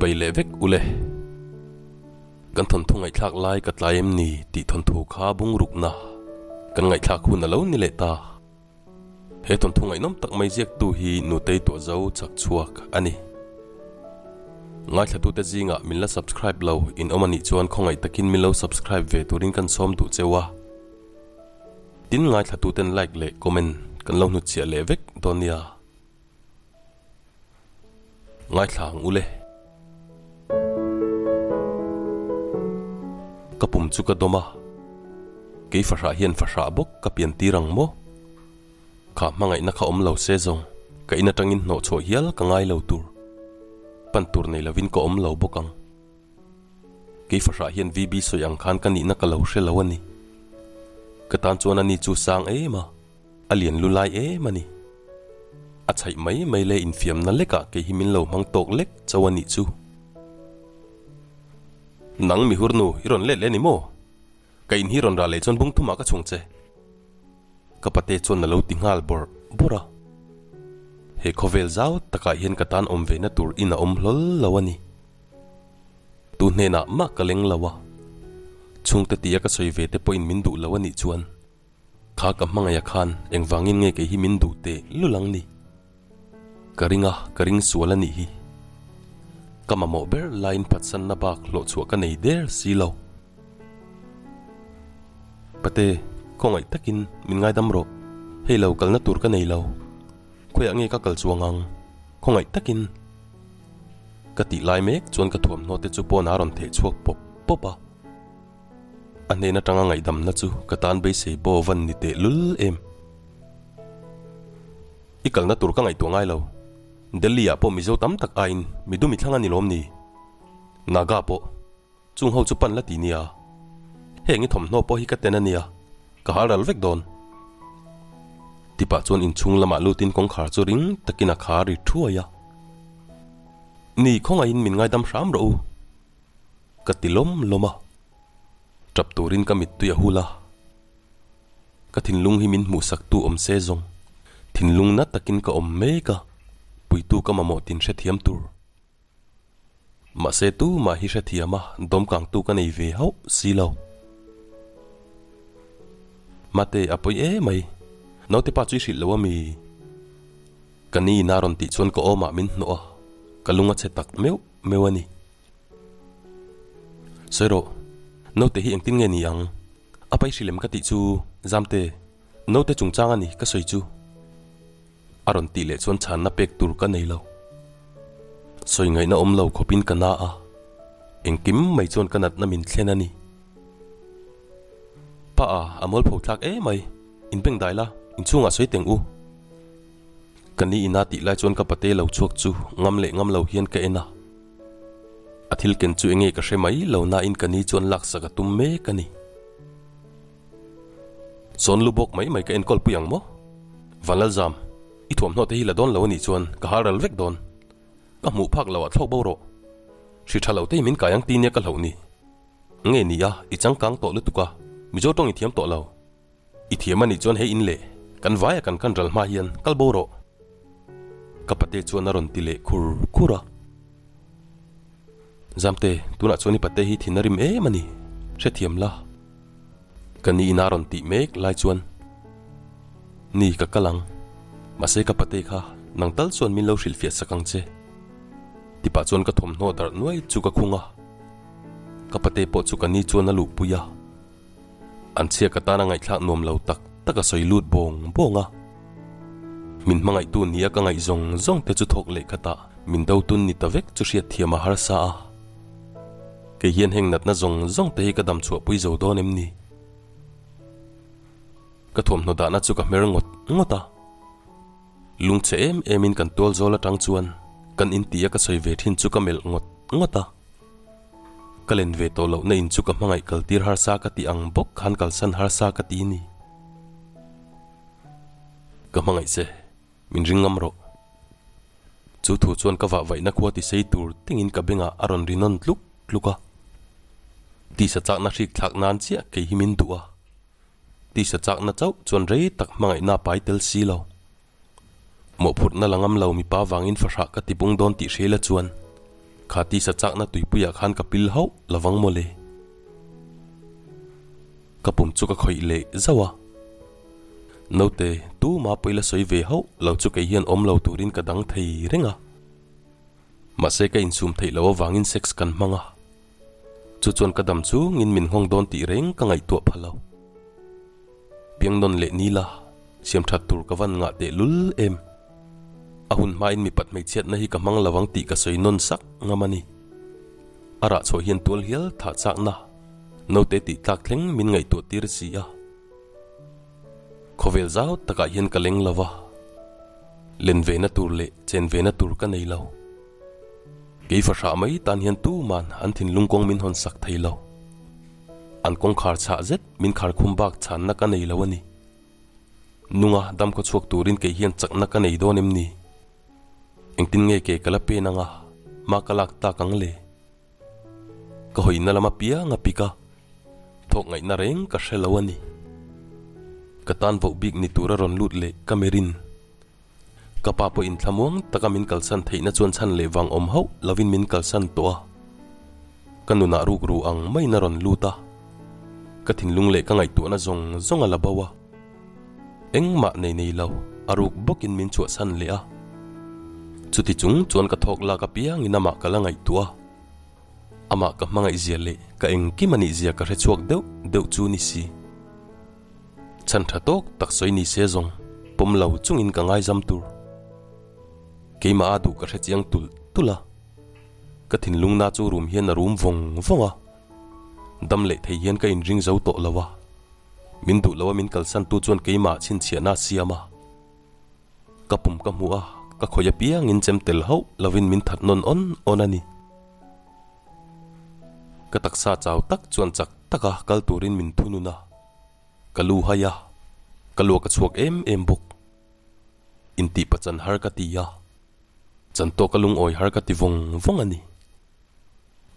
Chibai leh vek ule. Kan thawnthu ngaihthlak lai ka tlai em ni tih thawnthu kha bungrukna kan ngaihthlak hun a lo ni leh ta. He thawnthu ngaihnawm tak mai ziaktu hi Nutei Tuahzo chak chhuak a ni. Ngaithlatute zingah min la subscribe lo in awm a nih chuan khawngaih takin min lo subscribe ve turin kan sawm duh cheu a. Tin ngaithlatuten like leh comment kan lo hnutchhiah leh vek dawn nia. Ngaithla ang ule. Ka pum chu ka dawm a, kei fahrah hian fahrah bawk ka pian tir ang maw? Kha hmangaihna kha awm lo se zawng, ka in atangin hnawh chhuah hial ka ngai lo tur. Pan tur nei lovin ka awm lo bawk ang. Kei fahrah hian VB sawi ang khan ka nihna ka lo hre lo a ni. Ka tan chuan ani chu sang em a. A lian lu lai em a ni. A chhaih mai mai le infiamna lekah kei hi min lo hmang tawk lek chauh a nih chu. Nang mihurnu i rawn let leh ni maw? Ka in hi rawn rah leh chuan bung thumah ka chhung che. Ka pate chuan a lo ti nghal bawrh bawrh a. He khawvel zau takah hian ka tan awm ve na tur in a awm hlawl lo a ni. Tu hnenah mah ka leng lo a. Chhungte tia ka sawi ve te pawhin min duh lo a nih chuan. Kha ka hmangaih a khan engvangin nge kei hi min duh teh lul ang ni? Ka ring a, ka ring sual a nih hi. Ka mamawh ber laiin phatsanna bak hlawhchhuah ka nei der si lo. Pate, khawngaih takin min ngaidam rawh. Hei lo kalna tur ka nei lo. Khawiah nge ka kal chuang ang? Khawngaih takin. Ka tih lai mek chuan ka thuamhnaw te chu pawn a rawn theh chhuak pawp pawp a. A hnen atanga ngaihdamna chu ka tan beisei baw van ni teh lul em. I kalna tur ka ngaihtuah ngai lo. Delhi ah pawh Mizo tam tak aiin midum i thlang a ni lawm ni? Naga pawh chung ho chu pan la ti nia. Heng i thawmhnaw pawh hi ka ten a nia, ka hal ral vek dawn. Tipah chuan inchhung lamah lutin kawngkhar chu ring takin a khar ri thuai a. Ni khawngaihin min ngaidam hram rawh u. Ka ti lawm lawm a, tap turin ka mittui a hul a. Ka thinlung hi min hmuhsak tu awm se zawng, thinlung na takin ka awm mek a, puitu ka mamawh tin hrethiam tur. Mahse tumah hi hrethiam a, dawmkangtu ka nei ve hauh si lo. Mate, a pawi e mai, naute pa chu i hrilh lo a mi? Ka ni ina rawn tih chuan ka awmah min hnawh a, ka lung a chhe tak meuh meuh a ni. Sawi rawh, naute hi engtin nge ni ang? A pai hrilem ka tih chu Zamte, naute chungchang a ni ka sawi chu. A rawn tih leh chuan chhanna pek tur ka nei lo. Sawi ngaihna awm lo khawpin ka na a, engkim mai chuan ka natna min thlen a ni. Pa a, a mualpho thlak emai, inbengdai la, inchhungah sawi teng u. Ka ni ina tih lai chuan ka pate lo chhuak chu ngam leh ngam lo hian ka en a. A thil ken chu enge ka hre mai lo nain ka ni chuan laksak a tum mek a ni. Sawn lu bawk mai mai ka enkawl pui ang maw? Vanlalzam, i thuamhnaw te hi la dawn lo a nih chuan ka hal ral vek dawn. Ka hmuh phak lo ah thlawk bo rawh. Hri tha lo te hi min kai ang ti nia ka hlauh ni. Nge ni a, i changkang tawh lutuk a, Mizo tawng i thiam tawh lo. I thiam a nih chuan hei in leh kan vaia kan kan ral hma hian kal bo rawh. Ka pate chuan a rawn ti leh khur khur a. Zamte, tunah chuan i pate hi thin a rim em a ni, hrethiam la. Ka ni ina rawn tih mek lai chuan Ni ka kal ang, mahse ka pate kha nang tal chuan min lo hrilhfiah sak ang che. Tipah chuan ka thawmhnaw darh nuai chu ka khung a. Ka pate pawh chu ka ni chuan a luhpui a. An chhia ka tana ngaihthlak nuam lo tak tak a sawi lut bawng bawng a. Min hmangaihtu nia ka ngaih zawng zawng te chu thawk leh khatah min do tun ni ta vek chu hriat thiam a harsa a. Kei hian heng natna zawng zawng te hi ka dam chhuahpui zo dawn em ni? Ka thuamhnaw dahna chu ka hmer ngawt ngawt a. Lungchhe em em in kan tual zawl atang chuan kan in tia ka sawi ve thin chu ka melh ngawt ngawt a. Ka len ve tawh lohna in chu ka hmangaih kaltir harsa ka tih ang bawk khan kalsan harsa ka ti ni. Ka hmangaih che, min ring ngam rawh. Chu thu chuan ka vahvaihna khua ti sei tur tingin ka bengah a rawn ri nawn tluk tluk a. Tisa chakna hrik thlak nan chiah kei hi min duh a. Tisa chakna chauh chuan rei tak hmangaihna a pai tel si lo. Mawhphurhna la ngam lo mipa vangin fahrah ka ti bung dawn tih hria ila chuan. Kha tisa chakna tuipuiah khan ka pil hauh lovang mawle. Ka pum chu ka khawih leh zauh a. Naute, tuma pawh ila sawi ve hauh lo chu kei hian awm lo turin ka dang thei reng a. Mahse ka insum theih loh avangin sex kan hmang a. Chu chuan ka dam chungin min nghawng dawn tih reng ka ngaihtuah pha lo. Piang nawn leh ni la, siam that tur ka van ngah teh lul em. A hun hmain mipat hmeichhiatna hi ka hmang lo ang tih ka sawi nawn sak ngam a ni. A rah chhuah hian tual hial thah chakna, naute tih tlak thleng min ngaihtuah tir si a. Khawvel zau takah hian ka leng lo va, len vena tur leh chen vena tur ka nei lo. Kei fahrah mai tan hian tuman an thinlung kawng min hawn sak thei lo. An kawngkhar chhah zet min khar khum bak chhanna ka nei lo a ni. Nunga damkhaw chhuak turin kei hian chakna ka nei dawn em ni? Engtin nge ke ka la pen anga hma ka lak tak ang le? Ka hawina lam apiang a pik a, thawk ngaihna reng ka hre lo a ni. Ka tan voh bik ni tura rawn lut leh ka merin. Ka pa pawhin thlamuang taka min kalsan theihna chuan chhan leh vang awm hauh lovin min kalsan tawh a. Ka nunah ruk ru ang maiin a rawn lut a. Ka thinlung leh ka ngaihtuahna zawng zawng a la bo a. Engmah nei nei lo, a ruk bawkin min chhuahsan leh a. Chuti chung chuan ka thawk lak apiangin amah ka la ngaihtuah a. Amah ka hmangaihzia leh ka engkim a nihzia ka hrechhuak deuh deuh chu ni si. Chhan tha tawk tak sawi ni se zawng pawm lo chungin ka ngaizam tur. Keimah a duh ka hre chiang tulh tulh a. Ka thinlungna chu rum hian a rum vawng vawng a. Dam leh thei hian ka inring zo tawh lo a. Min duh lo a min kalsan tu chuan keimah chhinchhiahna a siam a. Ka pum ka hmuh a, ka khawih apiangin chem tel hauh lovin min that nawn awn awn a ni. Ka taksa chau tak chuan chak taka kal turin min thunun a, ka lu hai a, ka luak a chhuak em em bawk. Intih pachan har ka ti a, chan tawka lungawi har ka ti vawng vawng a ni.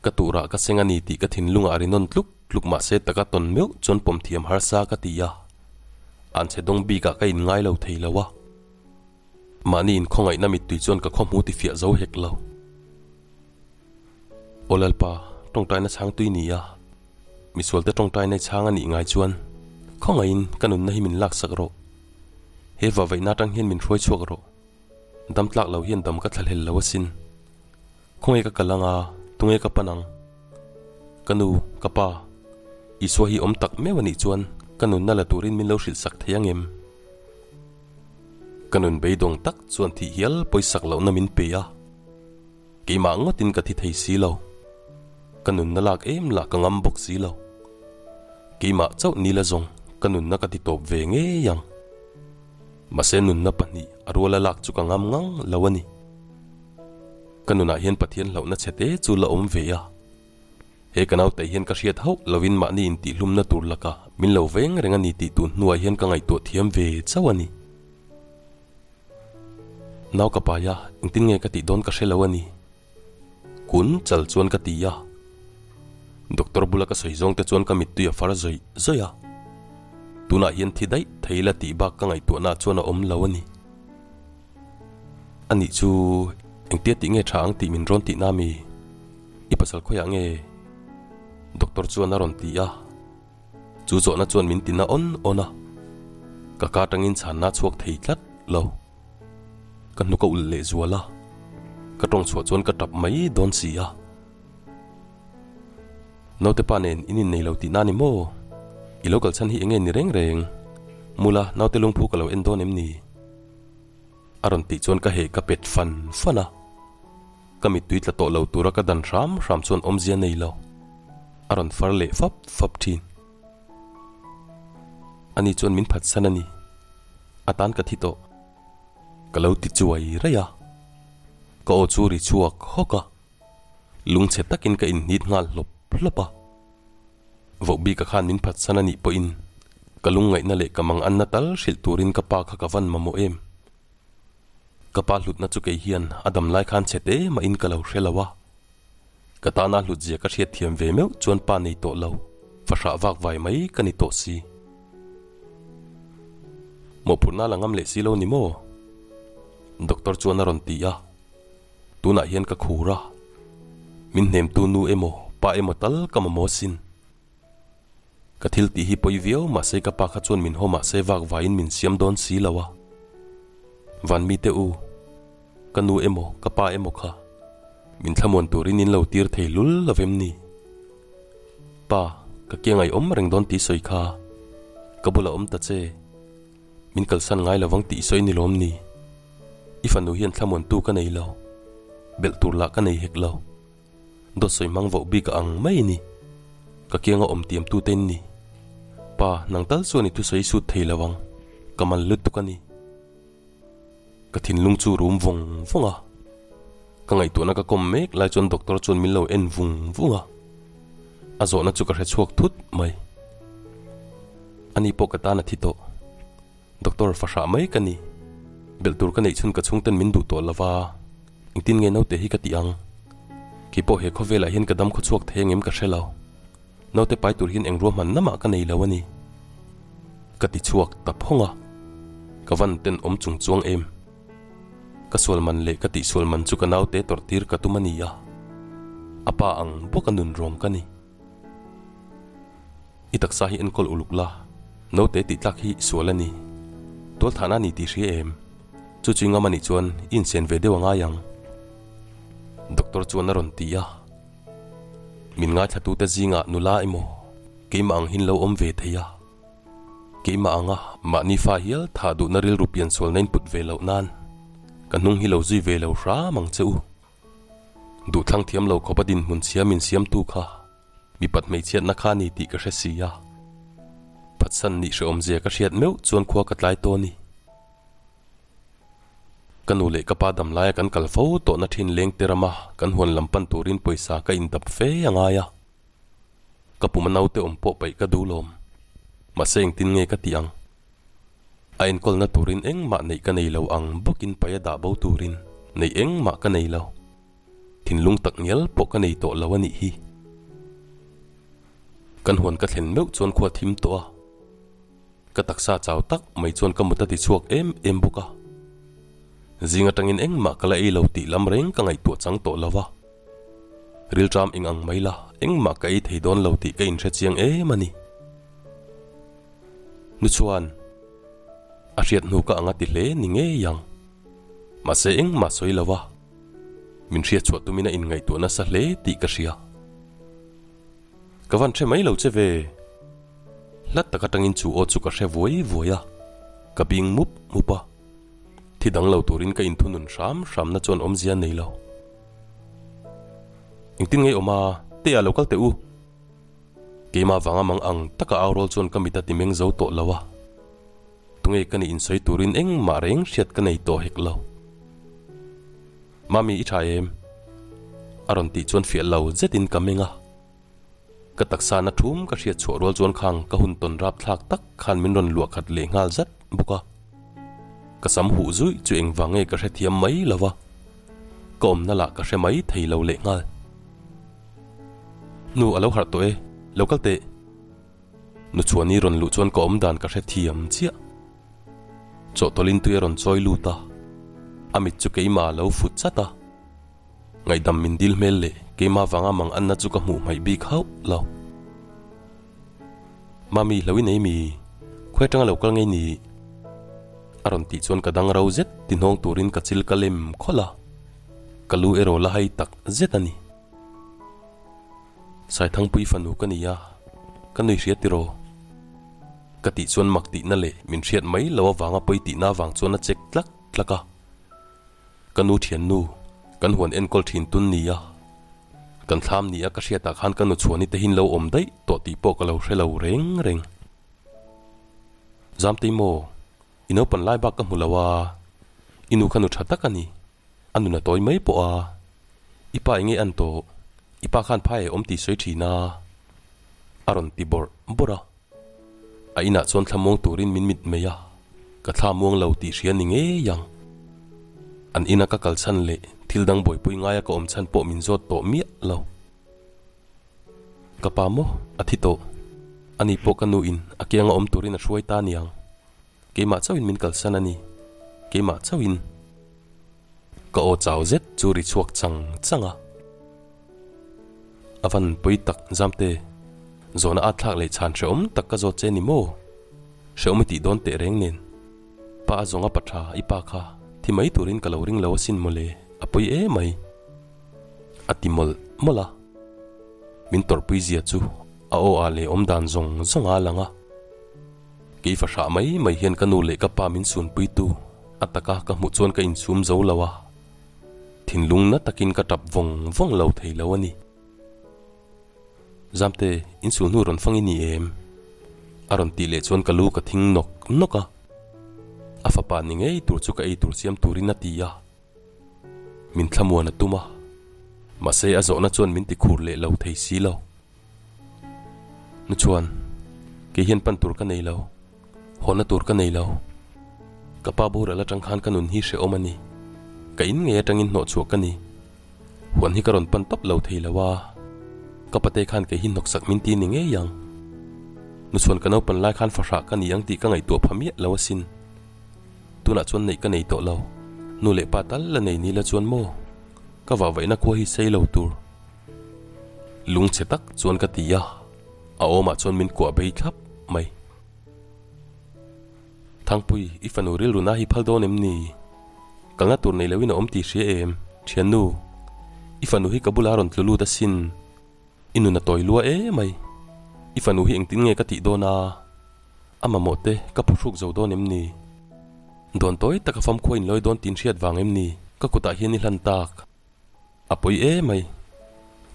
Ka turah ka seng a ni tih ka thinlungah a ri nawn tluk tluk mahse taka tawn meuh chuan pawm thiam harsa ka ti a, an chhe dawng bikah ka inngai lo thei lo a. Mahni inkhawngaihna mittui chuan ka khawhmu ti fiah zo hek lo. Aw Lalpa, tawngtaina chhang tui ni a, misualte tawngtaina i chhang a nih ngai chuan khawngaihin ka nunna hi min laksak rawh. He vahvaihna atang hian min hruai chhuak rawh. Dam tlak lo hian dam ka thlahlel lo asin. Khawnge ka kal anga, tunge ka pan ang? Ka nu, ka pa, Isua hi awm tak meuh a nih chuan ka nunna la turin min lo hrilh sak thei ang em? Ka nun beidawng tak chuan thih hial pawisak lohna min pe a. Keimah ngawtin ka thi thei si lo. Ka nunna lak em lah ka ngam bawk si lo. Keimah chauh ni la zawng ka nunna ka ti tawp ve ngei ang. Mahse nunna pahnih a ruala lak chu ka ngam ngang lo a ni. Ka nunah hian Pathian hlauhna chhe te chu la awm ve a. He ka naute hian ka hriat hauh lovin mahni intihhlumna tur laka min lo veng reng a ni tih tun hnuah hian ka ngaihtuah thiam ve chauh a ni. Nau ka pai a, engtin nge ka tih dawn ka hre lo a ni. Kun chal chuan ka ti a. Doctor bula ka sawi zawng te chuan ka mittui a far zawih zawih a. Tunah hian thi daih thei la tih bak ka ngaihtuahna chuan a awm lo a ni. A nih chu engtia tih nge tha ang tih min rawn tih na mi? I pasal khawiah nge? Doctor chuan a rawn ti a. Chu zawhna chuan min tina awn awn a, ka ka atangin chhanna chhuak thei tlat lo. Ka hnuk a ulh leh zual a, ka tawng chhuah chuan ka tap mai dawn si a. Naute pa nen in innei lo tihna ni maw? I lo kalchhan hi enge ni reng reng? Mula naute lungphu ka lo en dawn em ni? A rawn tih chuan ka heh ka pet fan fan a. Ka mittui tla tawh lo tura ka dan hram hram chuan awmzia nei lo. A rawn far leh fap fap thin. Ani chuan min phatsan a ni. A tan ka thi tawh. Ka lo ti chuai raih a. Ka aw chu ri chhuak hawk a. Lungchhe takin ka inhnit nghal hlawp hlawp a. Vohbika khan min phatsan a nih pawhin ka lungngaihna leh ka manganna tal hrilh turin ka pa kha ka van mamawh em? Ka pa hlutna chu kei hian a dam lai khan chhe te mahin ka lo hre lo a. Ka tana hlutzia ka hriat thiam ve meuh chuan pa nei tawh lo, fahrah vak vai mai ka ni tawh si. Mawhphurhna la ngam leh si lo ni maw? Doctor chuan a rawn ti a. Tunah hian ka khur a. Min hnemtu nu emaw, pa emaw tal ka mamawh asin. Ka thil tih hi pawi viau mahse ka pa kha chuan min haw mahse vak vaiin min siam dawn si lo a. Van mite u, ka nu emaw ka pa emaw kha min thlamuan turin in lo tir thei lul lo vem ni? Pa, ka kiang ai awm reng dawn tih sawi kha ka bulah awm ta che. Min kalsan ngai lovang tih sawi ni lawm ni? I fanu hian thlamuantu ka nei lo, belh tur lah ka nei hek lo. Dawt sawi hmang voh bik a ang mai ni. Ka kianga awm tiam tu te in ni. Pa, nang tal chuan i thusawi sut thei lo ang. Ka mal lutuk a ni. Ka thinlung chu rum vawng vawng a. Ka ngaihtuahna ka kawm mek lai chuan doctor chuan min lo en vung vung a. A zawhna chu ka hre chhuak thut mai. Ani pawh ka tan a thi tawh. Doctor fahrah mai ka ni. Belh tur ka neih chhun ka chhungten min duh tawh lova, engtin nge naute hi ka tih ang? Keipawh he khawvelah hian ka dam khaw chhuak thei angem ka hre lo. Naute pai tur hian eng ruahman namah ka nei lo a ni. Ka ti chhuak ta phawng a, ka van ten awm chung chuang em. Ka sual man leh ka tih sual man chu ka naute tawrh tir ka tum a ni a, a pa ang bawk a nun rawng ka ni. I taksa hi enkawl uluk la, naute tih tlak hi sual a ni. Tualthahna a ni tih hria em? Chu chu i ngam a nih chuan i insen ve deuh a ngai ang. Doctor chuan a rawn ti a. Min ngaithlatute zingah nula emaw keimah ang hin lo awm ve thei a. Keimah anga mahni fa hial thah duhna rilru piansualna in put ve loh nan ka hnung hi lo zui ve lo hram ang che u. Duhthlang thiam lo khawpa dinhmun chhia min siamtu kha mipat hmeichhiatna kha a ni tih ka hre si a. Phatsan nih hrehawmzia ka hriat meuh chuan khua ka tlai tawh a ni. Ka nu leh ka pa dam laia kan kal fo tawhna thin lengte rama kan huan lam pan turin pawisa ka indap fe a ngai a. Ka puma naute awm pawh paih ka duh lawm. Mahse engtin nge ka tih ang? A enkawlna turin engmah neih ka nei lo ang bawkin paih a dah bo turin neih engmah ka nei lo. Thinlung tak ngial pawh ka nei tawh lo a nih hi. Kan huan ka thlen meuh chuan khua thim tawh a. Ka taksa chau tak mai chuan ka mut a ti chhuak em em bawk a. Zing atangin engmah ka la ei lo tih lam reng ka ngaihtuah chang tawh lo a. Rilṭam eng ang mai la, engmah ka ei thei dawn lo tih ka inhre chiang em a ni. Nu chuan a hriat hnu ka ang a ti hle ni ngei ang. Mahse engmah sawi lo a, min hriat chhuah tumin a inngaihtuah nasa hle tih ka hria. Ka van hre mai lo che ve. Hlat tak atangin chu aw chu ka hre vuai vuai a, ka bing mup mup a. Thi dang lo turin ka inthunun hram hramna chuan awmzia nei lo. Engtin ngei awm a, Tea lo kal teh u. Keimah vanga mang ang taka au rawl chuan ka mit a ti meng zo tawh lo a. Tunge ka nih insawi turin engmah reng hriat ka nei tawh hek lo. Mami i tha em? A rawn tih chuan fiah lo zetin ka meng a. Ka taksa na thum ka hriat chhuah rual chuan khang ka hun tawn rap thlak tak khan min rawn luah khat leh nghal zat bawk a. Ka sam huh zuih chu engvang nge ka hrethiam mai lo va, ka awmna lah ka hre mai thei lo leh nghal. Nu a lo harh tawh e, lo kal teh. Nu Chhuani rawn luh chuan ka awm dan ka hrethiam chiah. Chawhtawlhin tui a rawn chawi lut a, a mit chu keimah a lo fut chat a. Ngaihdam min dil hmel leh keimah vanga mang anna chu ka hmuh hmaih bik hauh lo. Mami hlo i nei mi? Khawi atanga lo kal ngei ni? A rawn tih chuan ka dang ro zet ti hnawng turin ka chil ka lem khawlh a, ka lu erawh la hai tak zet a ni. Saithangpui fanu ka ni a, ka nui hria tiraw? Ka tih chuan mak tihna leh min hriat mai lo avanga pawi tihna avang chuan a chek tlak tlak a. Ka nu thiannu, kan huan enkawl thin tun ni a, kan thlam ni a ka hriatah khan ka nu chhuani te hin lo awm daih tawh tih pawh ka lo hre lo reng reng. Zamtei maw, i naupan lai bak ka hmu lo a, i nu kha nu tha tak a ni, a nun a tawi mai pawh a, i pa enge an tawh, i pa khan phai a awm tih sawi thin a, a rawn ti bawrh bawrh a. A inah chuan thla muang turin min mit mai a, ka thla muang lo tih hria ni ngei ang. An ina ka kal chhan leh thil dang buaipui ngaia ka awm chhan pawh min zawt tawh miah lo. Ka pa maw? A thi tawh. Ani pawh ka nuin a kianga awm turin a hruai ta niang. Keimah chauhin min kalsan a ni. Keimah chauhin. Ka aw chau zet chu ri chhuak chang chang a. A van pawi tak Zamte, zawhna at thlak leh chhan hrehawm tak ka zawt che ni maw? Hrehawm i tih dawn teh reng nen. Pa a zawnga pa tha i pa kha thi mai turin ka lo ring lo asin mawle, a pawi emai. A ti mawlh mawlh a. Min tawrhpui zia chu a aw ah leh awm dan zawng zawng a lang a. Kei fahrah mai mai hian ka nu leh ka pa min sunpuitu a taka ka hmuh chuan ka insum zo lo a. Thinlung na takin ka tap vawng vawng lo thei lo a ni. Zamte, insul hnu rawn fang i ni em? A rawn tih leh chuan ka lu ka thing nawk nawk a. A fapa ni ngei tur chu ka ei tur siam turin a ti a. Min thlamuan a tum a, mahse a zawhna chuan min ti khur leh lo thei si lo. Nu chuan, Kei hian pan tur ka nei lo, hawhna tur ka nei lo. Ka pa boral atang khan ka nun hi hrehawm a ni. Ka in ngei atangin hnawhchhuah ka ni. Huan hi ka rawn pan tawp lo thei lo a, ka pate khan kei hi hnawksak min ti ni ngei ang. Nu chuan ka naupan lai khan fahrah ka ni ang tih ka ngaihtuah pha miah lo asin. Tunah chuan neih ka nei tawh lo. Nu leh pa tal la nei ni la chuan maw? Ka vahvaihna khua hi sei lo tur. Lungchhe tak chuan ka ti a, a awmah chuan min kuah bei thlap mai. Thangpui, i fanu rilru na hi phal dawn em ni? Kalna tur nei loin a awm tih hria em, thiannu? I fanu hi ka bula rawn tlu lut asin. I nun a tawi lua emai. I fanu hi engtin nge ka tih dawn a? A mamawh te ka phuhruk zo dawn em ni? Dawn tawi taka famkhua in lawi dawn tin hriat vang em ni ka kutah hian i hlan tak? A pawi emai.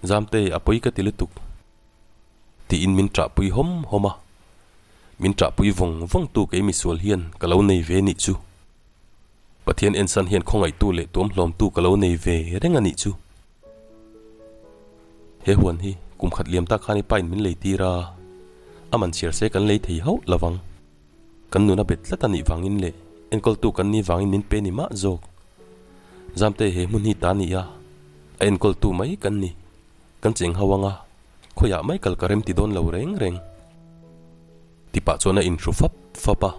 Zamte, a pawi ka ti lutuk. Tiin min ṭahpui hawm hawm a. Min ṭahpui vawng vawng tu kei misual hian ka lo nei ve nih chu. Pathian ensan hian khawngaihtu leh tuamhlawmtu ka lo nei ve reng a nih chu. He huan hi kum khat liam tak khan i pain min lei tir a, a man chhiar se kan lei thei hauh lovang. Kan nuna bet tlat a nih vangin leh enkawltu kan nih vangin min pe ni mah zawk. Zamte he hmun hi ta ni a, a enkawltu mai kan ni. Kan cheng ho anga, khawiah mai kal ka rem ti dawn lo reng reng. Tipah chuan a inhru fap fap a.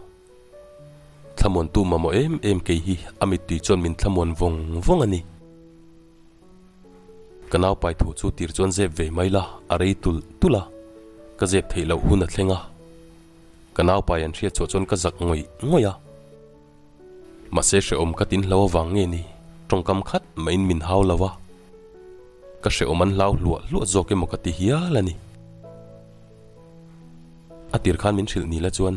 Thlamuantu mamawh em em kei hi a mittui chuan min thlamuan vawng vawng a ni. Ka nau pai thu chu tir chuan zep ve mai la, a rei tulh tulh a, ka zep theih loh hun a thleng a. Ka nau pai an hriat chhuah chuan ka zak ngawih ngawih a. Mahse hrehawm ka tin hlo avang nge ni, tawngkam khat mahin min hau lo a. Ka hrehawm an hlau hluah hluah zawk emaw ka ti hial a ni. A tir khan min hrilh ni la chuan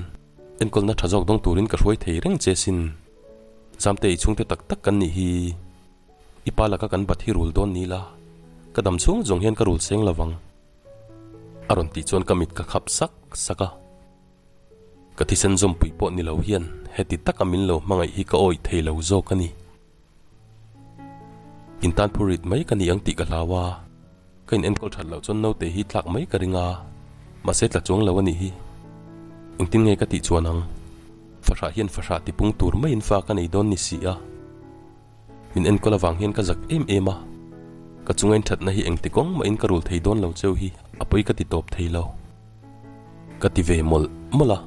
enkawlna tha zawk dawng turin ka hruai thei reng che sin. Zamte i chhungte tak tak kan nih hi. I pa laka kan bat hi rul dawn ni la, ka dam chhung zawng hian ka rul seng lovang. A rawn tih chuan ka mit ka khap sak sak a. Ka thisen zawmpui pawh ni lo hian heti taka min lo hmangaih hi ka awih thei lo zawk a ni. Intan phurit mai ka ni ang tih ka hlau a, ka in enkawl that loh chuan naute hi tlak mai ka ring a, mahse tla chuang lo a nih hi. Engtin nge ka tih chuan ang? Fahrah hian fahrah tipung tur maiin fa ka nei dawn ni si a. Min enkawl avang hian ka zak em em a, ka chunga inthatna hi engti kawng mahin ka rul thei dawn lo cheu hi a pawi ka ti tawp thei lo. Ka ti ve mawlh mawlh a.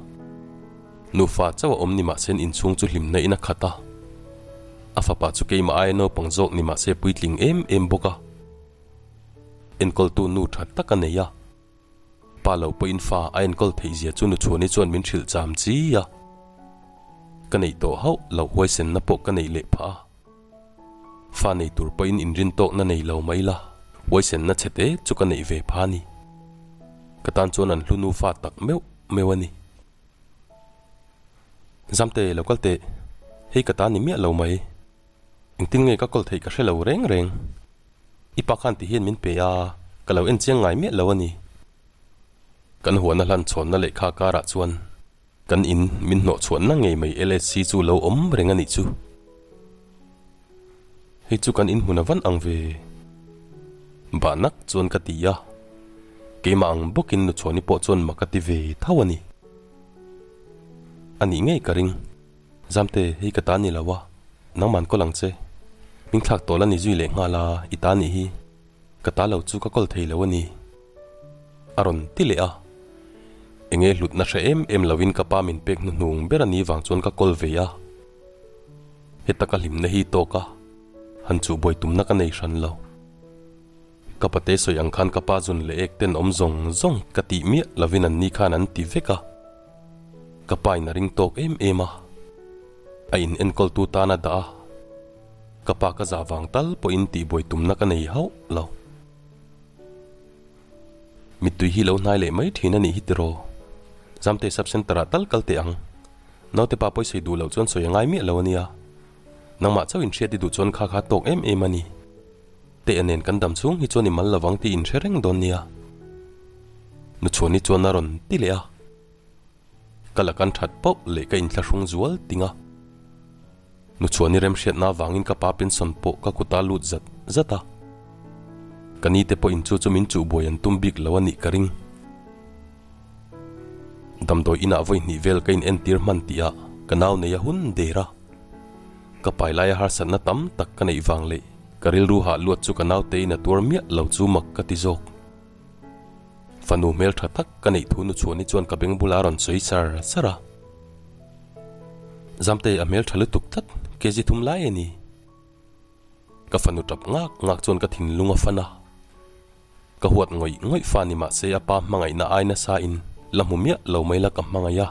Nufa chauh a awm ni mahse an inchhung chu hlimna in a khat a. A fapa chu keimah aia naupang zawk ni mahse puitling em em bawk a. Enkawltu nu tha tak a nei a. Pa lo pawhin fa a enkawl theih zia chu Nuchhuani chuan min hrilh cham chi a. Ka neih tawh hauh lo huaisenna pawh ka neih leh phah a. Fa nei tur pawhin inrin tawkna nei lo mai la, huaisenna chhe te chu ka neih ve pha a ni. Ka tan chuan an hlu nufa tak meuh meuh a ni. Zamte, lo kal teh. Hei ka ta ni miah lo mai. Engtin nge ka kawl theih ka hre lo reng reng. I pa khan ti hian min pe a, ka lo en chiang ngai miah lo a ni. Kan huana hlan chhawnna lehkha karah chuan kan in min hnawh chhuanna ngei mai LSC chu lo awm reng a nih chu. Hei chu kan inhmun a van ang ve. Bahnak chuan ka ti a, keimah ang bawkin Nuchhuani pawh chuan mak a ti ve tho a ni. A nih ngei ka ring. Zamte, hei ka ta ni lo a, nangman kawl ang che. Hming thlak tawh la ni zui leh nghal a, i ta nih hi. Ka ta lo chu ka kawl thei lo a ni. A rawn ti leh a. Enge hlutna hre em em lovin ka pa min pek hnuhnung ber a ni vang chuan ka kawl ve a. Heta ka hlimna hi tawk a, han chuh buai tumna ka nei hran lo. Ka pate sawi ang khan ka pa zun leh ek ten awm zawng zawng ka tih miah lovin an ni khan an ti vek a. Ka pa in a ring tawk em em a. A in enkawltu tan a dah a. Ka pa ka zah vang tal pawhin tihbuai tumna ka nei hauh lo. Mittui hi lo hnai leh mai thin a nih hi tiraw? Zamte Sub Centre ah tal kal teh ang. Naute pa pawisawi duh loh chuan sawi a ngai miah lo a nia. Nangmah chauh inhriat i duh chuan kha kha tawk em em a ni. Teh a nen kan dam chhung hi chuan i mal lovang tih inhre reng dawn nia. Nuchhuani chuan a rawn ti leh a. Ka la kan that pauh leh ka inthlahrung zual ting a. Nuchhuani remhriatna avangin ka pa pension pawh ka kuta lut zat zat a. Ka ni te pawhin chu chu min chuhbuai an tum bik lo a nih ka ring. Damdawi inah vawi hnih vel ka inentir hman tihah ka nau nei a hun der a. Ka pai laia harsatna tam tak ka neih vang leh ka rilru hah luat chu ka naute in a tuar miah lo chu mak ka ti zawk. Fanu hmel tha tak ka neih thu Nuchhuani chuan ka beng bulah a rawn sawi sar sar a. Zamte a hmel tha lutuk tlat, kg thum lai a ni. Ka fanu tap ngak ngak chuan ka thinlung a fan a. Ka huat ngawih ngawih fa ni mah se a pa hmangaihna ai nasa in la hmu miah lo mai la ka hmangaih a.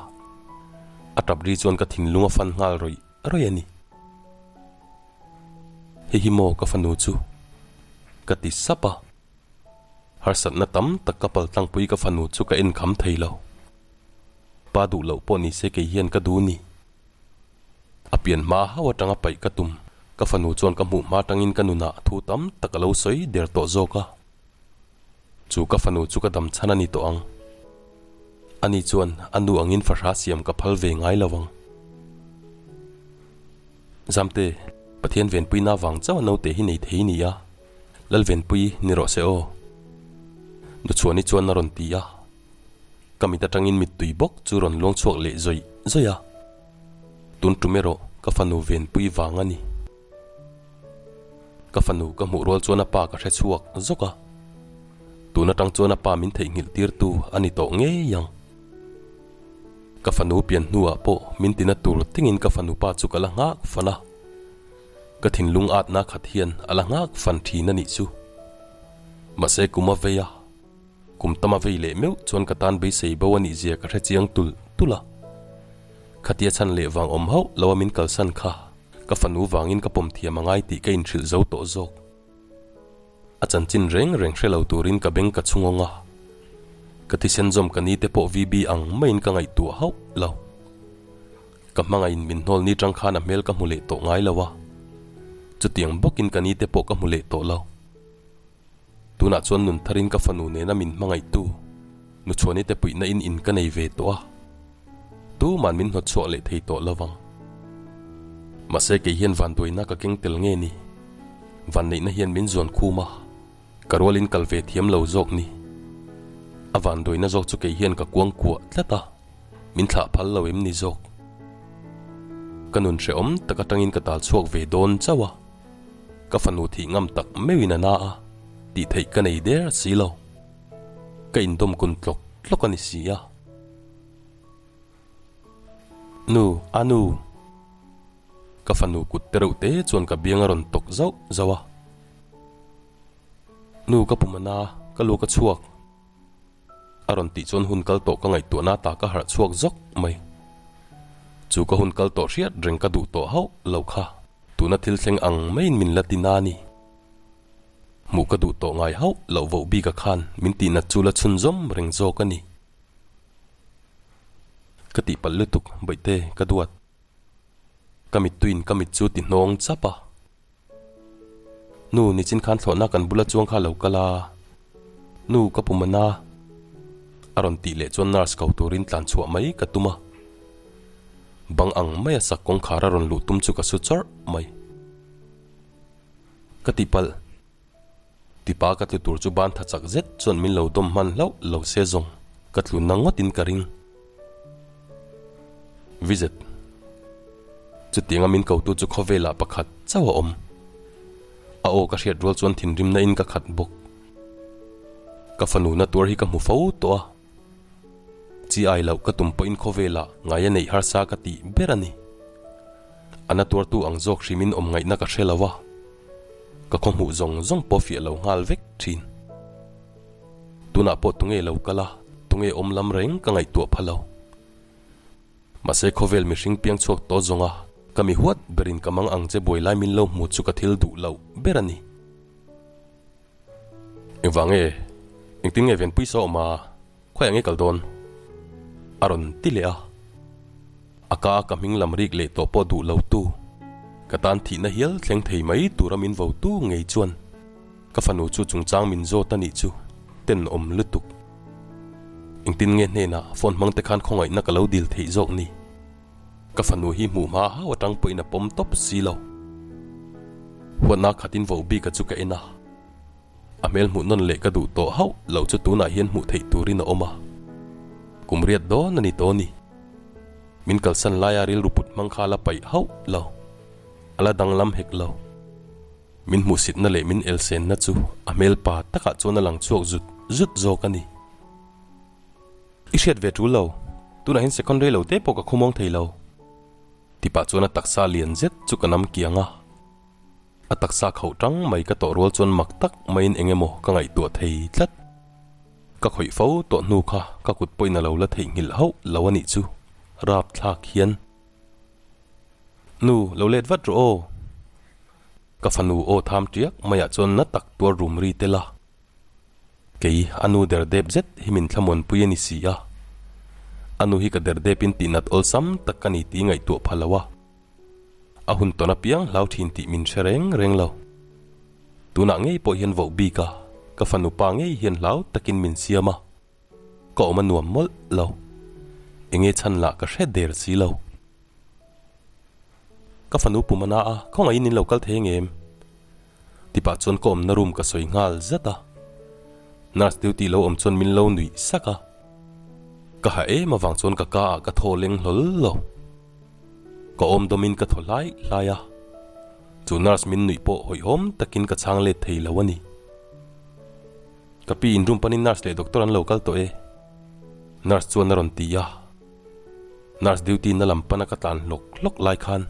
A tap ri chuan ka thinlung a fan nghal rawih rawih a ni. Hei hi maw ka fanu chu? Ka ti sap a. Harsatna tam tak ka paltlangpui ka fanu chu ka en kham thei lo. Pa duh loh pawh ni se kei hian ka duh ni. A pian hma hauh atanga paih ka tum. Ka fanu chuan ka hmuh hma atangin ka nunah thu tam tak a lo sawi der tawh zawk a. Chu ka fanu chu ka dam chhan a ni tawh ang. Ani chuan a nu angin fahra siam ka phal ve ngai lo ang. Zamte, Pathian venpuina vang chauh a naute hi nei thei ni a. Lalvenpui ni rawh se aw. Nuchhuani chuan a rawn ti a. Ka mit atangin mittui bawk chu rawn luang chhuak leh zawih zawih a. Tun tum erawh ka fanu venpui vang a ni. Ka fanu ka hmuh rual chuan a pa ka hre chhuak zawk a. Tun atang chuan a pa min theihnghilh tirtu a ni tawh ngei ang. Ka fanu pian hnuah pawh min tina tur tingin ka fanu pa chu ka la nghak fan a. Ka thinlung atna khat hian a la nghak fan thin a nih chu. Mahse kum a vei a, kum tam a vei leh meuh chuan ka tan beisei bo a nih zia ka hre chiang tulh tulh a. Khatia chhan leh vang awm hauh lo a min kalsan kha ka fanu vangin ka pawm thiam a ngai tih ka inhrilh zo tawh zawk. A chanchin reng reng hre lo turin ka beng ka chhungawng a, ka thisen zawm ka ni te pawh VB ang maiin ka ngaihtuah hauh lo. Ka hmangaihin min hnawl ni tang khan a hmel ka hmu leh tawh ngai lo a, chutiang bawkin ka ni te pawh ka hmu leh tawh lo. Tunah chuan nun tharin ka fanu nena min hmangaihtu Nuchhuani te puihna in in ka nei ve tawh a, tuman min hnawt chhuak leh thei tawh lo vang. Mahse kei hian vanduaina ka keng tel nge ni? Vanneihna hian min zuan khum a, ka rualin kal ve thiam lo zawk ni. A vanduaina zawk chu kei hian ka kuang kuah tlat a. Min thlah phal lo em ni zawk? Ka nun hrehawm tak atangin ka tal chhuak ve dawn chauh a, ka fanu thih ngam tak meuhin a na a, tih theih ka nei der si lo. Ka indawm kun tlawk tlawk a ni si a. Nu, a nu! Ka fanu kut te reuh te chuan ka biang a rawn tawk zauh zauh a. Nu, ka pum a na, ka lu ka chhuak. A rawn tih chuan hun kal tawh ka ngaihtuahna ta ka harh chhuak zawk mai. Chu ka hun kal tawh hriat reng ka duh tawh hauh lo kha tuna thil thleng ang maiin min la ti na ni. Hmuh ka duh tawh ngai hauh loh voh bika khan min tihnat chu la chhunzawm reng zawk a ni. Ka tihpalh lutuk Bawihte ka duat. Ka mittuiin ka mit chu ti hnawng chap a. Nu, nichin khan thlawhna kan bula chuang kha lo kal a, Nu, ka pum a na. A rawn tih leh chuan nurse ko turin tlan chhuah mai ka tum a. Bang ang maia sak kawngkhar a rawn luh tum chu ka su chawrh mai. Ka tihpalh. Tipa ka tlu tur chu ban tha chak zet chuan min lo dawm hman hlauh lo se zawng ka tlu na ngawtin ka ring. Vizet. Chutianga min kotu chu khawvelah pakhat chauh a awm. A aw ka hriat rual chuan thinrimna in ka khat bawk. Ka fanu na tuar hi ka hmu fo tawh a. Chi ai loh ka tum pawhin khawvelah ngai a neih harsa ka tih ber a ni. A na tuartu ang zawk hrimin awm ngaihna ka hre lo a. Ka khaw hmuh zawng zawng pawh fiah lo nghal vek thin. Tunah pawh tunge lo kal a, tunge awm lam reng ka ngaihtuah pha lo. Mahse khawvel mihring piang chhuak tawh zawng a, ka mi huat berin ka mang ang che buai lai min lo hmu chu ka thil duh loh ber a ni. Engvang nge? Engtin nge Venpui saw awm a, khawiah nge kal dawn? A rawn ti leh a. A ka a ka hming lam rik leh tawh pawh duh lo tu, ka tan thihna hial thleng thei mai tura min vo tu ngei chuan ka fanu chu chungchang min zawt a nih chu tenawm lutuk. Engtin nge hnenah phone hmang te khan khawngaihna ka lo dil theih zawk ni? Ka fanu hi hmuh hma hau atang pawhin a pawm tawp si lo. Huatna khatin vo bika chu ka en a. A hmel hmuh nawn leh ka duh tawh hauh loh chu tunah hian hmuh theih turin a awm a. Kum riat dawn a ni tawh ni. Min kalsan laia rilru put hmang kha a la paih hauh lo. A la danglam hek lo. Min hmuhsitna leh min elsenna chu a hmel pa takah chuan a lang chhuak zut zut zawk a ni. I hriat ve tul lo, tunah hian second rei lo te pawh ka khumawng thei lo. Tipah chuan a taksa lian zet chu ka nam kiang a. A taksa khauh tang mai ka tawh rual chuan mak tak maiin eng emaw ka ngaihtuah thei tlat. Ka khawih fo tawh hnu kha ka kut pawhin a lo la theihnghilh hauh lo a nih chu, rapthlak hian. Nu, lo let vat rawh aw. Ka fanu aw tham tiak maiah chuan na tak tuar rum ri tel a. Kei, a nu der dep zet hi min thlamuanpui a ni si a. A nu hi ka der depin tihnat awlsam tak ka ni tih ngaihtuah pha lo a. A hun tawn apiang hlau thin tih min hre reng reng lo. Tunah ngei pawh hian voh bik a, ka fanu pa ngei hian hlau takin min siam a. Ka awm a nuam mawlh lo. Enge chhan lah ka hre der si lo. Ka fanu pum a na a, khawngaihin in lo kal thei ang em? Tipah chuan ka awmna room ka sawi nghal zat a. Nurse duty lo awm chuan min lo nuih sak a. Ka ha em avang chuan ka ka ah ka thaw leng hlawl lo. Ka awm dawmin ka thaw hlai hlai a. Chu nurse min nuih pawh hawihhawm takin ka chhang let thei lo a ni. Ka pi in room panin nurse leh doctor an lo kal tawh e. Nurse chuan a rawn ti a. Nurse duty na lam pana ka tlan hlawk hlawk lai khan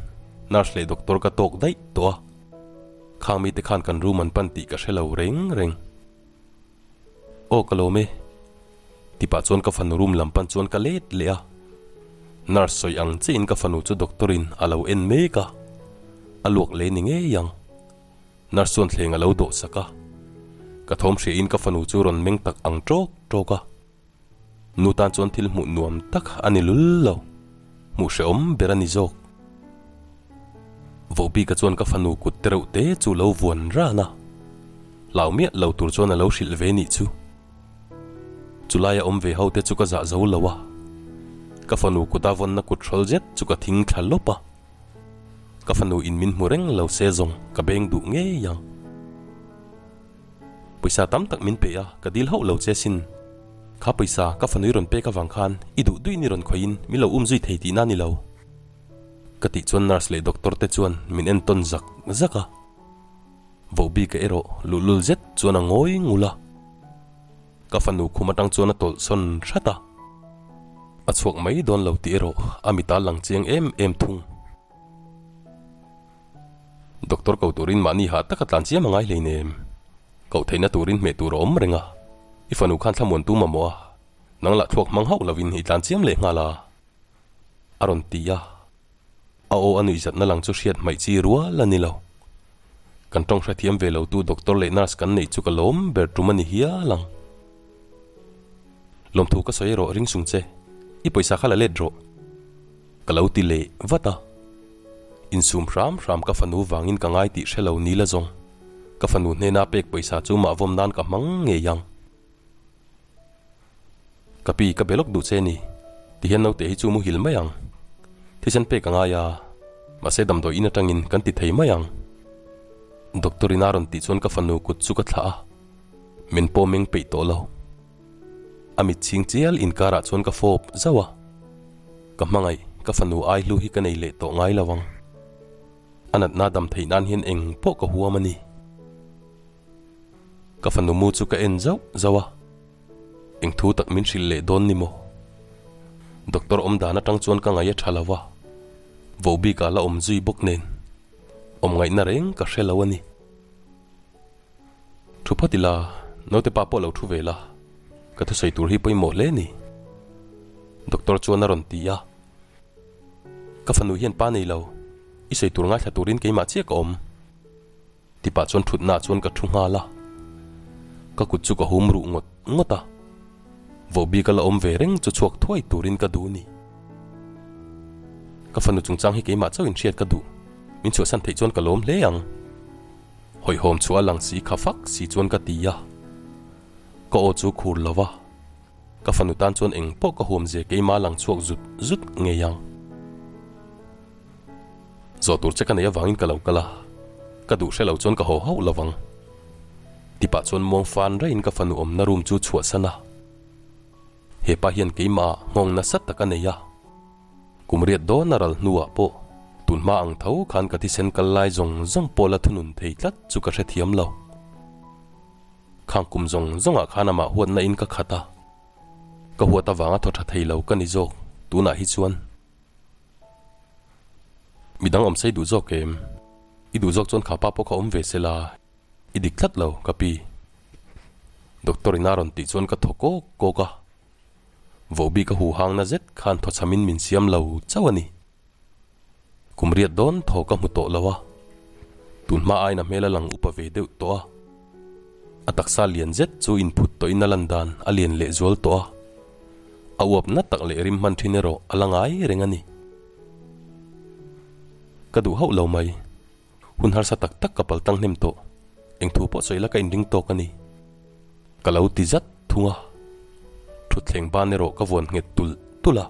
nurse leh doctor ka tawk daih tawh a. Khang mite khan kan room an pan tih ka hre lo reng reng. Aw ka lawm e. Tipah chuan ka fanu room lam pan chuan ka let leh a. Nurse sawi ang chiahin ka fanu chu doctor in a lo en mek a. A luak leh ni ngei ang. Nurse chuan thleng a lo dawh sak a. Ka thawm hriahin ka fanu chu rawn meng tak ang tawk tawk a. Nu tan chuan thil hmuh nuam tak a ni lul lo. Hmuh hrehawm ber a ni zawk. Vohbika chuan ka fanu kut tereuh te chu lo vuan ran a. Hlau miah lo tur chuan a lo hrilh ve nih chu. Chulaia awm ve ho te chu ka zah zo lo a. Ka fanu kuta vawnna kut hrawl zet chu ka thing thla lawp a. Ka fanu in min hmu reng lo se zawng ka beng duh ngei ang. Pawisa tam tak min pe a, ka dil hauh lo che sin. Kha pawisa ka fanui rawn pek avang khan i duh duin i rawn khawih in min lo um zui thei tihna ni lo. Ka tih chuan nurse leh doctor te chuan min entawn zak zak a. Vohbika erawh luhlul zet chuan a ngawi ngul a. Ka fanu khum atang chuan a tawlh sawn hrat a. A chhuak mai dawn lo tih erawh a mita lang chiang em em thung. Doctor ko turin mahni hah taka tlan chiam a ngai hleinem. Koh theihna turin hmeh tur a awm reng a. I fanu khan thlamuan tum a mawh a. Nang lah thluak hmang hauh lovin i tlan chiam leh nghal a. A rawn ti a. A aw a nuihzatna lang chu hriat hmaih chi rual a ni lo. Kan tawng hrethiam ve lo tu doctor leh nurse kan neih chu ka lawm ber tum a ni hial ang. Lawmthu ka sawi erawh ring sung che. I pawisa kha la let rawh. Ka lo ti leh vat a. Insum hram hram ka fanu vangin ka ngai tih hre lo ni la zawng. Ka fanu hnena pek pawisa chu mah vawm nan ka hmang ngei ang. Ka pi ka be lawk duh che ni. Tihian naute hi chu muhil mai ang. Thisen pek a ngai a. Mahse damdawi in atangin kan ti thei mai ang. Doctor in a rawn tih chuan ka fanu kut chu ka thlah a. Min pawh meng peih tawh lo. A mit chhing chial inkarah chuan ka fawp zauh a. Ka hmangaih, ka fanu ai hlu hi ka nei leh tawh ngai lo ang. A natna dam theih nan hian eng pawh ka huam a ni. Ka fanu mu chu ka en zauh zauh a. Eng thu tak min hrilh leh dawn ni maw? Doctor awm dan atang chuan ka ngaih a tha lo a. Vohbik ah la awm zui bawk nen. Awm ngaihna reng ka hre lo a ni. Thu phawt ila, naute pa pawh lo thu ve la. Ka thusawi tur hi pawimawh hle ni. Doctor chuan a rawn ti a. Ka fanu hian pa nei lo, i sawi tur ngaithla turin keimah chiah ka awm. Tipah chuan thutnaah chuan ka thu nghal a. Ka kut chu ka hum ruh ngawt ngawt a. Vohbik a la awm ve reng chu chhuak thuai turin ka duh ni. Ka fanu chungchang hi keimah chauhin hriat ka duh. Min chhuahsan theih chuan ka lawm hle ang. Hawihhawm chhuah a lang si kha fak si chuan ka ti a. Ka aw chu khur lo va, ka fanu tan chuan eng pawh ka huam zia keimah lang chhuak zut zut ngei ang. Zawh tur che ka nei avangin ka lo kal a, ka duh hre lo chuan ka haw hauh lo vang. Tipah chuan muang fan raiin ka fanu awmna room chu chhuahsan a. Hepa hian keimah nghawng nasa tak a nei a. Kum riat dawn a ral hnuah pawh tun hma ang tho khan ka thisen kal lai zawng zawng pawh la thunun thei tlat chu ka hrethiam lo. Khang kum zawng zawngah khan amah huatna in ka khat a, ka huat avanga thaw tha thei lo ka ni zawk tunah hi chuan. Midang awm sei duh zawk em? I duh zawk chuan kha pa pawh kha awm ve se la, i dik tlat lo ka pi. Doctor in a rawn tih chuan ka thaw kawk kawk a, Vohbik a huhangna zet khan thawchhamin min siam lo chauh a ni. Kum riat dawn thaw ka hmu tawh lo a, tun hma aiin a hmel a lang upa ve deuh tawh a. A taksa lian zet chu inphut tawhin a lan dan a lian leh zual tawh a, a uap na tak leh rim hman thin erawh a la ngai reng a ni. Ka duh hauh lo mai, hun harsa tak tak ka pal tang hnem tawh, eng thu pawh sawi la ka inring tawk a ni. Ka lo ti zat thung a, thutthleng ban erawh ka vuan nghet tulh tulh a.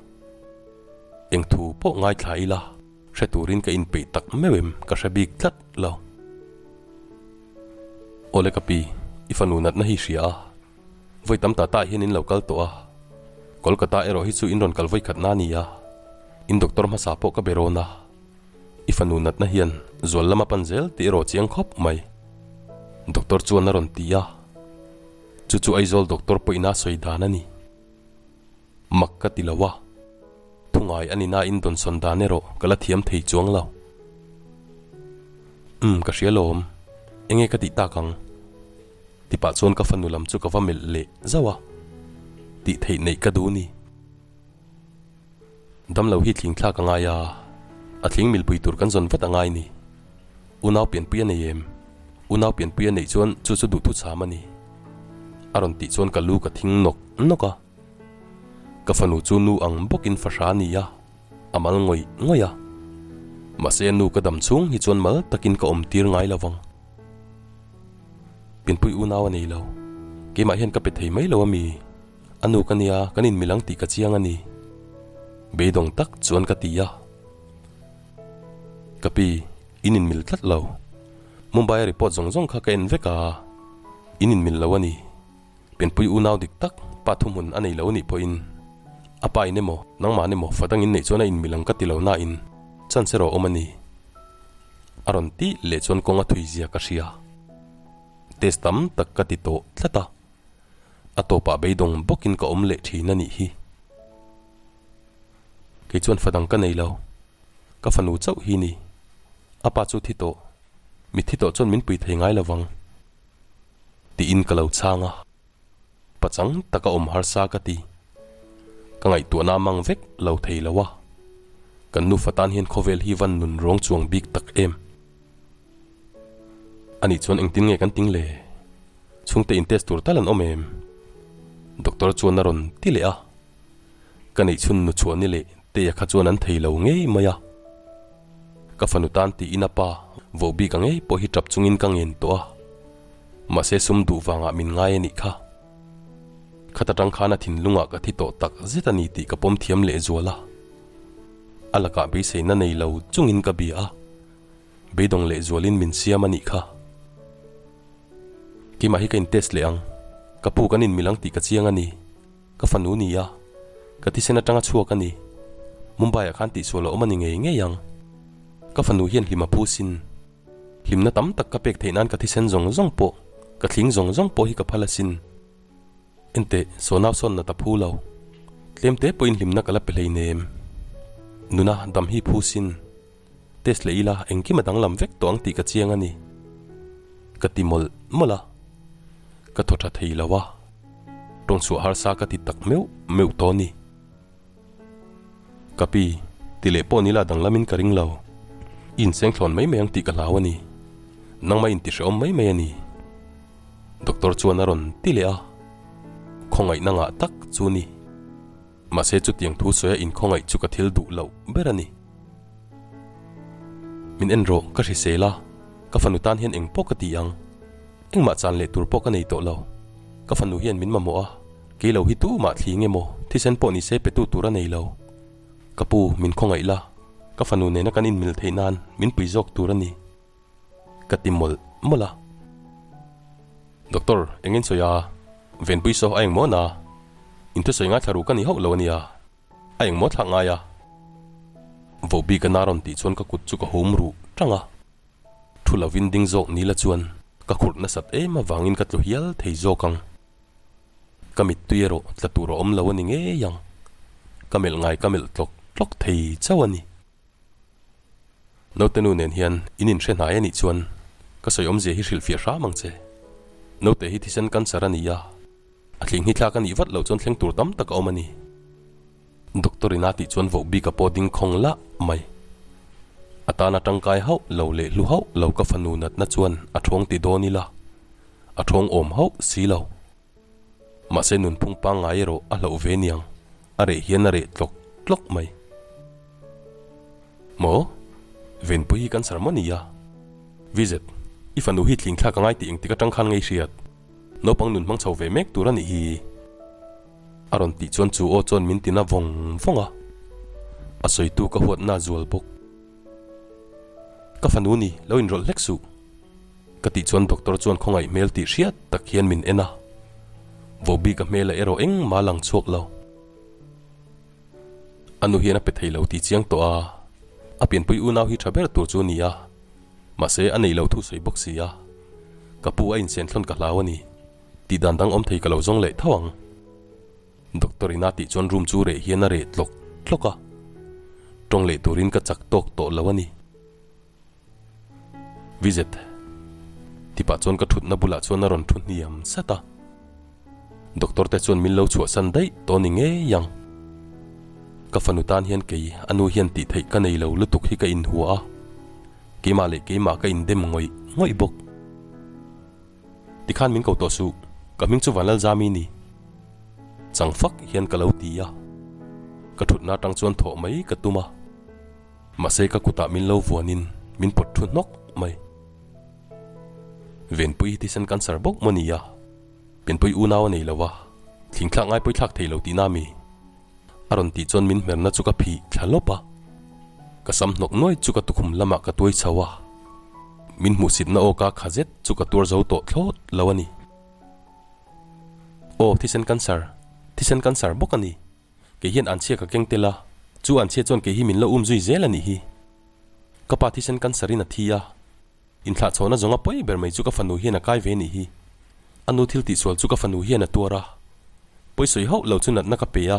Eng thu pawh ngaithla ila, hre turin ka inpeih tak meuh em ka hre bik tlat lo. Awle ka pi, i fanu natna hi hria a, vawi tam ta ta hian in lo kal tawh a, Kolkata erawh hi chu in rawn kal vawi khatna a ni a, in doctor hmasa pawh ka be rawn a, i fanu natna hian zual lama pan zel tih erawh chiang khawp mai. Doctor chuan a rawn ti a, chu chu Aizawl doctor pawhin a sawi dan a ni. Mak ka ti lo a, thungai a ni nain dawnsawn dan erawh ka la thiam thei chuang lo. Umm ka hria lawm, enge ka tih tak ang? Tipah chuan ka fanu lam chu ka va melh leh zauh a, tih theih neih ka duh ni. Damlo hi thling thlak a ngai a, a thling milpui tur kan zawn vat a ngai ni. Unau pianpui a nei em? Unau pianpui a neih chuan chu chu duhthucham a ni. A rawn tih chuan ka lu ka thing nawk nawk a. Ka fanu chu nu ang bawkin fahra a ni a, a mal ngawih ngawih a. Mahse a nu ka dam chhung hi chuan mal takin ka awm tir ngai lo vang. Pianpui unau a nei lo. Keimah hian ka pe thei mai lo a mi? A nu ka nia, kan inmil ang tih ka chiang a ni. Beidawng tak chuan ka ti a. Ka pi, in inmil tlat lo. Mumbai a report zawng zawng kha ka en vek a, in inmil lo a ni. Pianpui unau dik tak pa thuhmun a nei lo anih pawhin a pa in emaw nangmah emaw fa dangin neih chuan a inmil ang ka ti lo nain chance erawh awm a ni. A rawn tih leh chuan kawng a thui zia ka hria. Test tam tak ka ti tawh tlat a, a tawpah beidawng bawkin ka awm leh thin a nih hi. Kei chuan fa dang ka nei lo, ka fanu chauh hi ni. A pa chu thi tawh, mitthi tawh chuan min pui thei ngai lo vang. Tiin ka lo chhang a, pachang taka awm harsa ka ti. Ka ngaihtuahna a mang vek lo thei lo a, kan nufa tan hian khawvel hi van nun rawng chuang bik tak em. Anih chuan engtin nge kan ting le? Chhungte in test tur tal an awm em? Doctor chuan a rawn ti leh a, ka neih chhun nu chhuah ni leh Tea kha chuan an thei lo ngei mai a. Ka fanu tan tiin a pa vohbik a ngei pawh hi tap chungin ka ngen tawh a, mahse sum duh vangah min ngai a nih kha. Khat atang khan a thinlungah ka thi tawh tak zet a ni tih ka pawm thiam leh zual a. A lakah beiseina nei lo chungin ka bia a, beidawng leh zualin min siam a nih kha. Keimah hi ka in test leh ang, ka pu kan inmil ang tih ka chiang a ni. Ka fanu ni a, ka thisen atanga chhuak a ni. Mumbai ah khan tihsual a awm a ni ngei ngei ang. Ka fanu hian hlim a phu sin. Hlimna tam tak ka pek theih nan ka thisen zawng zawng pawh, ka thling zawng zawng pawh hi ka phal asin. Enteh, saw nau sawn nat a phu lo. Tlem te pawhin hlimna ka la pe hleinem. Nuna, dam hi phu sin. Test leh ila engkim a danglam vek tawh ang tih ka chiang a ni. Ka ti mawlh mawlh a, ka thaw tha thei lo a. Tawng chhuah harsa ka ti tak meuh meuh tawh a ni. Ka pi, ti leh pawh nila danglamin ka ring lo. I inseng thlawn mai mai ang tih ka hlau a ni. Nangmah inti hrehawm mai mai a ni. Doctor chuan a rawn ti leh a. Khawngaihna ngah tak chu ni. Mahse chutiang thu sawi a inkhawngaih chu ka thil duh loh ber a ni. Min en rawh, ka hrisel a, ka fanu tan hian eng pawh ka ti ang. Engmah chan leh tur pawh ka nei tawh lo. Ka fanu hian min mamawh a, kei lo hi tu mah thli nge maw, thisen pawh ni se pe tu tur a nei lo. Ka pu, min khawngaih la, ka fanu nena kan inmil theih nan min pui zawk tur a ni. Ka ti mawlh mawlh a. Doctor, engin sawi a? Venpui saw a engmaw na? In thusawi ngaithla ru ka ni hauh lo a nia. A engmaw thlak ngai a? Vohbik a na rawn tih chuan ka kut chu ka hum ruh tang a. Thu lovin ding zawk ni la chuan ka khurh nasat em avangin ka tlu hial thei zawk ang. Ka mittui erawh tla tur a awm lo a ni ngei ang. Ka melh ngai ka melh tlawk tlawk thei chauh a ni. Naute nu nen hian in inhre hnai a nih chuan ka sawi awmzia hi hrilhfiah hram ang che. Naute hi thisen cancer a ni a, a thling hi thlak a nih vat loh chuan thleng tur tam tak a awm a ni. Doctor in a tih chuan voh bik a pawh ding khawng lah mai. A tana tangkai hauh lo leh hlu hauh lo ka fanu natna chuan a thawng ti dawn ila, a thawng awm hauh si lo. Mahse nunphung pangngai erawh a hlauh ve niang, a reh hian a reh tlawk tlawk mai. Maw? Venpui hi cancer maw nia? Vizet, i fanu hi tling thlak a ngai tih engtik atang khan ngei hriat? Naupang nun hmang chho ve mek tur a nih hi. A rawn tih chuan chu aw chuan min tina vawng vawng a, a sawitu ka huatna a zual bawk. Ka fanu ni, lo inrawlh hlek suh. Ka tih chuan doctor chuan khawngaih hmel tih hriat tak hian min en a, Vohbika hmel a erawh engmah a lang chhuak lo. A nu hian a pe thei lo tih chiang tawh a, a pianpui unau hi tha ber tur chu a ni a, mahse a nei lo thu sawi bawk si a, ka pu a insen thlawn ka hlau a ni, tih dan dang awm thei ka lo zawng leh tho ang. Doctor in a tih chuan room chu reh hian a reh tlawk tlawk a, tawng leh turin ka chak tawk tawh lo a ni. Vizet. Tipah chuan ka thutna bulah chuan a rawn thu hniam sat a. Doctor te chuan min lo chhuahsan daih tawh ni ngei ang. Ka fanu tan hian kei a nu hian tih theih ka nei lo lutuk hi ka inhua a. Keimah leh keimah ka indem ngawih ngawih bawk. Tikhan min ko tawh suh, ka hming chu Vanlalzami ni. Chang fak hian ka lo ti a. Ka thutna atang chuan thawh mai ka tum a. Mahse ka kutah min lo vuanin min pawt thu hnawk mai. Venpui hi thisen cancer bawk maw nia? Pianpui unau a nei lo a, thling thlak ngai pawi thlak thei lo tihna mi? A rawn tih chuan min hmerna chu ka phih thla lawp a. Ka sam hnawk nuai chu ka tukhum lamah ka tuai chho a. Min hmuhsitna awka kha zet chu ka tuar zo tawh thlawt lo a ni. Aw thisen cancer, thisen cancer bawk a ni. Kei hian anchhia ka keng tel a, chu anchhia chuan kei hi min lo um zui zel a nih hi. Ka pa thisen cancer in a thi a, inthlahchhawhna zawnga pawi ber mai chu ka fanu hian a kai ve nih hi. A nu thil tihsual chu ka fanu hian a tuar a, pawi sawi hauh lo chu natna ka pe a,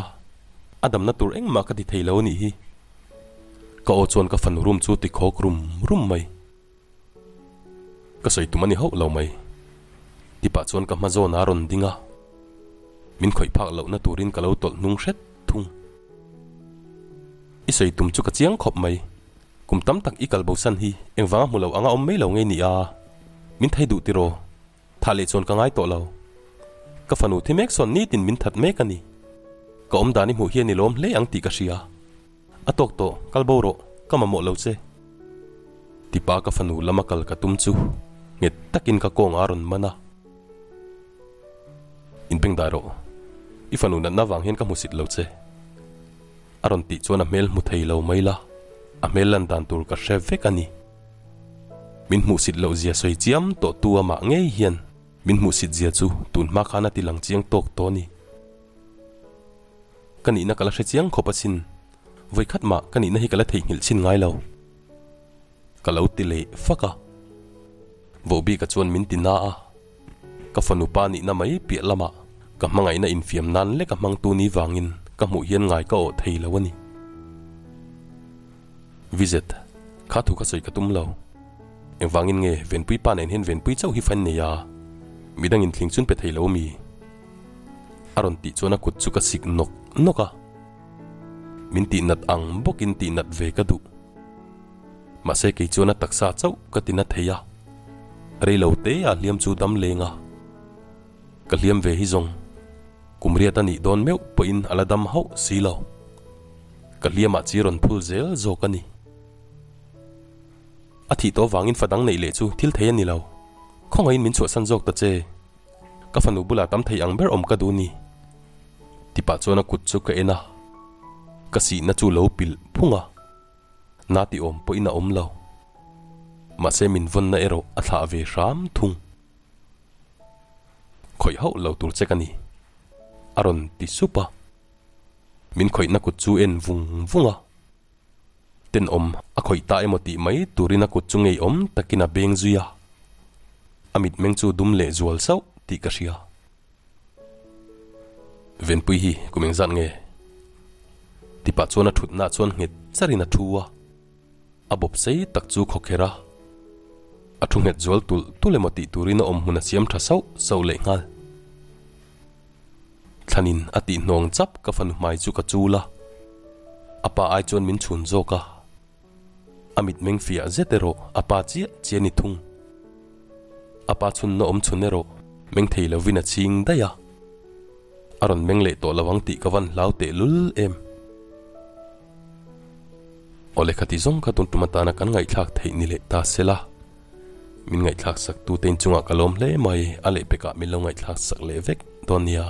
a damna tur engmah ka ti thei lo a nih hi. Ka aw chuan ka fanu room chu ti khawk rum rum mai. Ka sawi tum a ni hauh lo mai. Tipah chuan ka hma zawn a rawn ding a, min khawih phak lohna turin ka lo tawlh hnung hret thung. I sawi tum chu ka chiang khawp mai. Kum tam tak i kal bosan hi engvanga hmu lo anga awm mai lo ngei ni a, min thei duh tiraw? Thah leh chuan ka ngai tawh lo. Ka fanu thi mek sawn nitin min that mek a ni. Ka awm dan i hmuh hian i lawm hle ang tih ka hria. A tawk tawh, kal bo rawh, ka mamawh lo che. Tipa ka fanu lama kal ka tum chu nghet takin ka kawng a rawn man a. Inbeng dai rawh, i fanu natna vang hian ka hmusit lo che. A rawn tih chuan a hmel hmu thei lo mai la, a hmel lan dan tur ka hre vek a ni. Min hmuhsit loh zia sawi chiam tawh tu amah ngei hian min hmuhsit zia chu tun hma khan a ti lang chiang tawk tawh a ni. Ka nihna ka la hre chiang khawp asin, vawikhat mah ka nihna hi ka la theihnghilh chhin ngai lo. Ka lo ti leh fak a. Vohbika chuan min ti na a, ka fanu pa nihna mai piah lamah ka hmangaihna infiam nan lek a hmangtu ni vangin ka hmuh hian ngai ka awh thei lo a ni. Vizet, kha thu kha sawi ka tum lo. Engvangin nge Venpui pa nen hian Venpui chauh hi fain nei a, midangin thling chun pe thei lo mi? A rawn tih chuan a kut chu ka sik nawk nawk a. Min tih nat ang bawkin tih nat ve ka duh. Mahse kei chuan a taksa chauh ka ti na thei a. Rei lo te a hliam chu dam leng a. Ka hliam ve hi zawng. Kum riat a nih dawn meuh pawhin a la dam hauh si lo. Ka hliamah chi rawn phul zel zawk a ni. A thih tawh vangin fa dang neih leh chu thil thei a ni lo. Khawngaihin min chhuahsan zawk ta che. Ka fanu bulah tam thei ang ber awm ka duh ni. Tipah chuan a kut chu ka en a, ka sihna chu lo pilh phung a, na ti awm pawhin a awm lo. Mahse min vawnna erawh a thlah ve hram thung. Khawih hauh lo tur che ka ni, a rawn ti sup a. Min khawihna kut chu en vung vung a. Tenawm a khawih ta emaw tih mai turin a kut chu ngeiawm takin a beng zui a, a mitmeng chu dum leh zual sauh tih ka hria. Venpui hi kum engzat nge? Tipah chuan a thutna chuan nghet charin a thu a, a bawp sei tak chu khawkher a, a thu nghet zual tulh tulh emaw tih turin a awm hmun a siam tha sauh sauh leh nghal. Thlanin a tih hnawng chap ka fanu hmai chu ka chul a, a pa ai chuan min chhun zawk a, a mitmeng fiah zet erawh a pa chiah chiah a ni thung. A pa chhunna awm chhun erawh meng thei lovin a chhing daih a, a rawn meng leh tawh lo ang tih ka van hlau tehlul em. Aw lehkha ti zawng kha tun tum atana kan ngaihthlak theih ni leh ta se la. Min ngaihthlak sak tute inchungah ka lawm hle mai, a lehpekah min lo ngaihthlak sak leh vek dawn nia.